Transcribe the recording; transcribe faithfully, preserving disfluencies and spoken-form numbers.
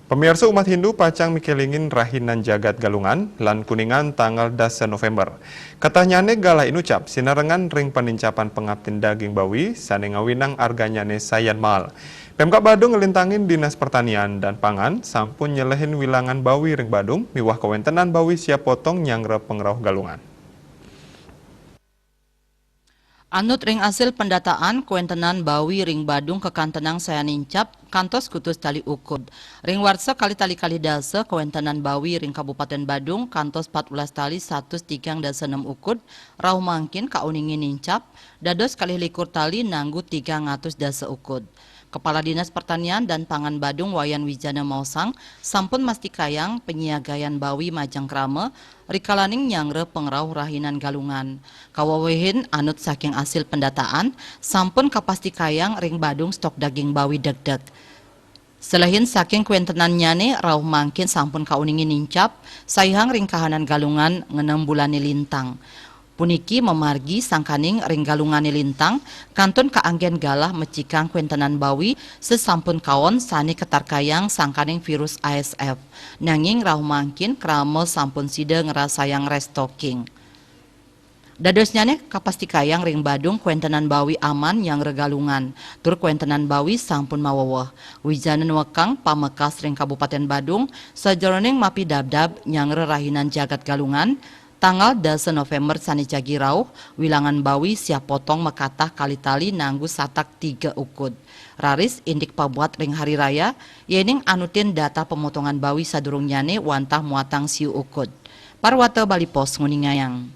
Pemirsa, umat Hindu pacang mikelingin rahinan jagat Galungan lan Kuningan tanggal dasa November. Katahnyane galah inucap sinarengan ring panincapan pangaptin daging bawi sane ngawinang arganyane sayan mahal. Pemkab Badung ngelintangin Dinas Pertanian dan Pangan sampun nyelehin wilangan bawi ring Badung miwah kawentenan bawi siap potong nyanggra pangrauh Galungan. Anut ring asil pendataan, kawentenan bawi ring Badung kakantenang sayan nincap kantos kutus tali ukud. Ring warsa kalih tali kalih dasa, kawentenan bawi ring Kabupaten Badung kantos patbelas tali satus tigang dasa nem ukud, rauh mangkin kauningin nincap, dados kalih likur tali nanggu tigang atus dasa ukud. Kepala Dinas Pertanian dan Pangan Badung Wayan Wijana maosang sampun mastikayang panyiagayan bawi majeng krama rikalaning nyanggra pangrauh rahinan Galungan. Kawewehin anut saking asil pendataan, sampun kapastikayang ring Badung stok daging bawi degdeg. Selehin saking kawentenannyane rauh mangkin sampun kauningin nincap, saihang ring kahanan Galungan ngenem bulane lintang. Puniki mamargi sangkaning ring Galungane lintang, kantun kaanggen galah mecikang kawentenan bawi sasampun kaon sane katarkayang sangkaning virus A S F. Nanging rauh mangkin krama sampun sida ngrasayang restocking. Dadosnyane kapastikayang ring Badung kawentenan bawi aman nyanggra Galungan, tur kawentenan bawi sampun maweweh. Wijana nuekang pamekas ring Kabupaten Badung sajeroning mapidabdab nyanggra rahinan jagat Galungan, tanggal dasa November sane jagi rauh, wilangan bawi siap potong makatah kalih tali nanggu satak tiga ukud. Raris indik pabuat ring hari raya, yening anutin data pemotongan bawi sadurungnyane wantah muatang siu ukud. Parwata Bali Post nguningayang.